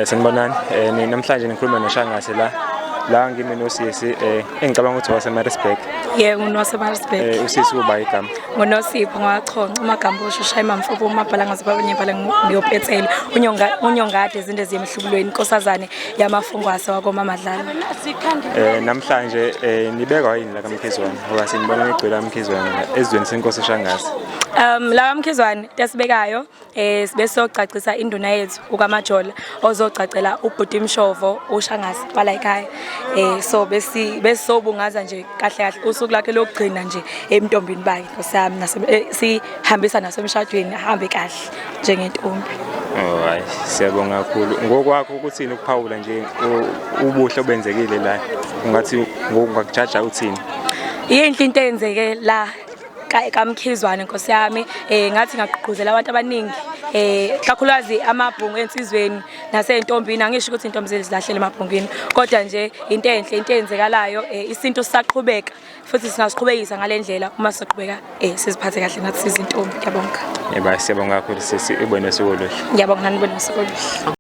Sanibonani. Namhlanje nikhuluma noShangase la. La ngimi nosisi engicabanga ukuthi waseMaritzburg. Yebo, nginowaseMaritzburg. Usisi uba igama. NguNosipho ngwachonca uMagambusha ushaya imamfobo umabhala ngazibabanye bhala ngiyopetsela unyonga unyongade izinto eziyemhlubulweni inkosazane yamafungwase wakomamadlala. Namhlanje nibekwa yini la kaMkhizwane? Ngoba sinibona nigcwele kaMkhizwane la ezweni senkosi uShangase. La kaMkhizwane esibekayo sibe socacisa induna yethu ukaMajola ozocacela ubhuti Mshovo uShangase bala ekhaya. So besi besobungaza nje kahle kahle usuku lakhe lokugcina nje emntombini bakhe nkosiyami nase sihambisa nasemshadweni ahambe kahle njengentombi. Oh hayi, siyabonga kakhulu. Ngokwakho ukuthini ukuphawula nje ubuhle obenzekile la? Ungathi ngokungakujaja uthini? Yinhle into eyenzeke la kaMkhizwane nkosi yami, ngathi ngagqugquzela abantu abaningi, kakhulukazi amabhungu ensizweni nasey'ntombini. Angisho ukuthi intombi zilahlele emabhungwini, kodwa nje into enhle into eyenzekalayo, isintu sisaqhubeka futhi singasiqhubekisa ngale ndlela uma siqhubeka siziphathe kahle nathi sizintombi. Ngiyabonga. Yebo, siyabonga kakhulu sisi, ube nosuku oluhle. Ngiyabonga nani, nibe nosuku oluhle.